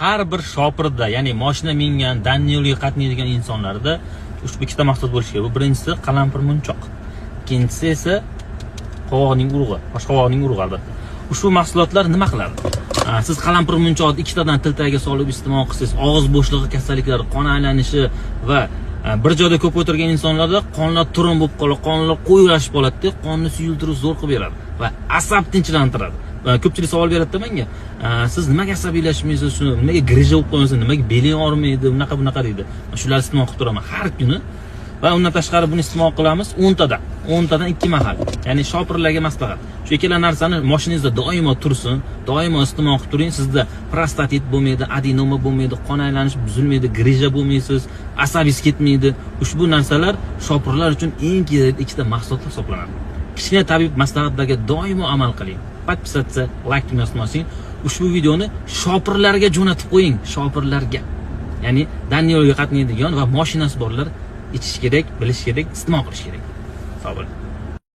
Har bir shopirda, ya'ni moshina mingan, дальний yo'lga qatnaydigan insonlarda ushbu ikkita mahsulot bo'lishi kerak. Bu birinchisi qalampir munchoq, ikkinchisi esa qovoqning urug'i, oshqovoqning urug'i albatta. Ushbu mahsulotlar nima qiladi? Siz qalampir munchoqni ikkitadan til tagiga solib iste'mol qilsangiz, og'iz bo'shlig'i kasalliklari, qon aylanishi va bir joyda ko'p o'tirgan insonlarda qonlar turin bo'lib qoladi, qonlar qo'yulashib qoladida, qonni suyultirib zo'r qilib beradi va asab tinchlantiradi. Va ko'pchilik savol beradida menga, siz nimaga asabiylashmaysiz, shuni nimaga грыжа bo'lib qo'ymaysiz, nimaga beling og'rimaydi, bunaqa bunaqa deydi. Man shularni iste'mol qilib turaman har kuni va undan tashqari buni iste'mol qilamiz 10 tadan, 10 tadan ikki mahal. Ya'ni shopirlarga maslahat: shu ikkala narsani moshinangizda doimo tursin, doimo iste'mol qilib turing. Sizda prostatit bo'lmaydi, adenoma bo'lmaydi, qon aylanish buzilmaydi, грыжа bo'lmaysiz, asabingiz ketmaydi. Ushbu narsalar shopirlar uchun eng kerakli ikkita mahsulot hisoblanadi. Kichkina tabib maslahatlariga doimo amal qiling. Подписаться, layk tugmasini bosing. Ushbu videoni shopirlarga jo'natib qo'ying, shopirlarga, ya'ni дальний yo'lga qatnaydigan va moshinasi borlar ichish kerak, bilish kerak, iste'mol qilish kerak. Sog' bo'ling.